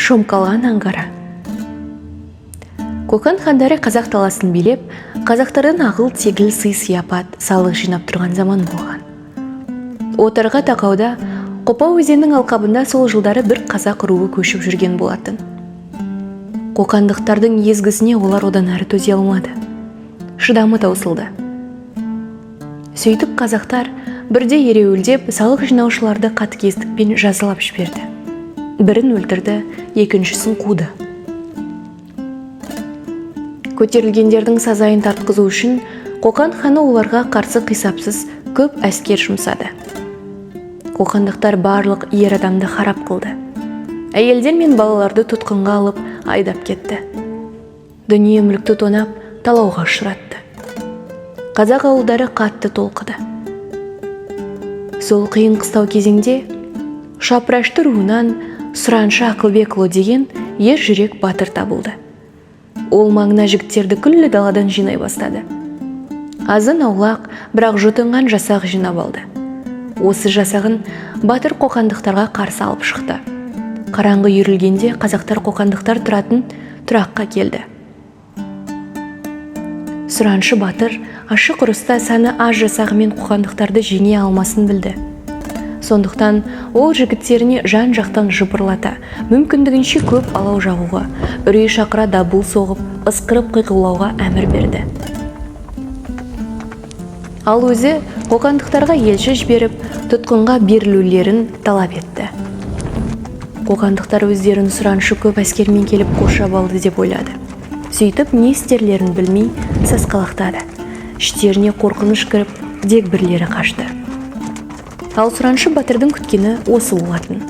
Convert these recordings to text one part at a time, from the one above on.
Шомкалған аңғары. Қоқан хандары қазақ даласын билеп, қазақтардан ағыл-тегіл сый-сияпат, салық жинап тұрған заман болған. Отарға тақауда Қопа өзенінің алқабында сол жылдары бір қазақ руы көшіп жүрген болатын. Қоқандықтардың езгісіне олар одан әрі төзе алмады. Шыдамы таусылды. Сөйтіп қазақтар бірде ереуілдеп, салық жинаушыларды қатыгездікпен жазалап жіберді. Бірін өлтірді, екіншісін қуды. Көтерілгендердің сазайын тартқызу үшін Қоқан ханы оларға қарсы қисапсыз көп әскер жұмсады. Қоқандықтар барлық ер адамды харап қылды. Әйелдер мен балаларды тұтқынға алып айдап кетті. Дүние мүлікті тонап, талауға ұшыратты. Қазақ ауылдары қатты толқыды. Сол қиын қыстау кезеңде Шапырашты руынан Сұраншы Ақылбекұлы деген ер жүрек батыр табылды. Ол маңына жігіттерді күллі даладан жинай бастады. Азын аулақ, бірақ жұтынған жасақ жинап алды. Осы жасағын батыр қоқандықтарға қарсы алып шықты. Қараңғы үйірілгенде қазақтар қоқандықтар тұратын тұраққа келді. Сұраншы батыр ашық ұрыста саны аз жасағымен қоқандықтарды жеңе алмасын білді. Сондықтан ол жігіттеріне жан-жақтан жыпырлата, мүмкіндігінше көп алау жағуға, үрей шақыра дабыл соғып, ысқырып қиқулауға әмір берді. Ал өзі қоқандықтарға елші жіберіп, тұтқынға берілулерін талап етті. Қоқандықтар өздерін сұраншы көп әскермен келіп қоршап алды деп ойлады. Сөйтіп не істерлерін білмей сасқалақтады. Іштеріне қорқыныш кіріп, дегбірлері қашты. Ал Сұраншы батырдың күткені осы болатын.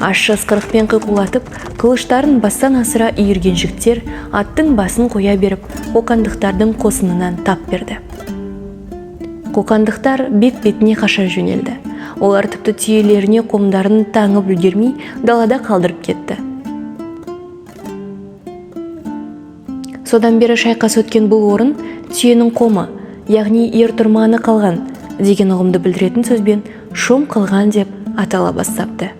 Ащы ысқырықпен қиқулатып, қылыштарын бастан асыра үйірген жігіттер аттың басын қоя беріп, қоқандықтардың қосынынан тап берді. Қоқандықтар бет-бетіне қаша жөнелді. Олар тіпті түйелеріне қомдарын таңып үлгермей далада қалдырып кетті. Содан бері шайқас өткен бұл орын түйенің қомы, яғни ер тұрманы қалған деген ұғымды білдіретін сөзбен Шом қалған деп атала бастапты.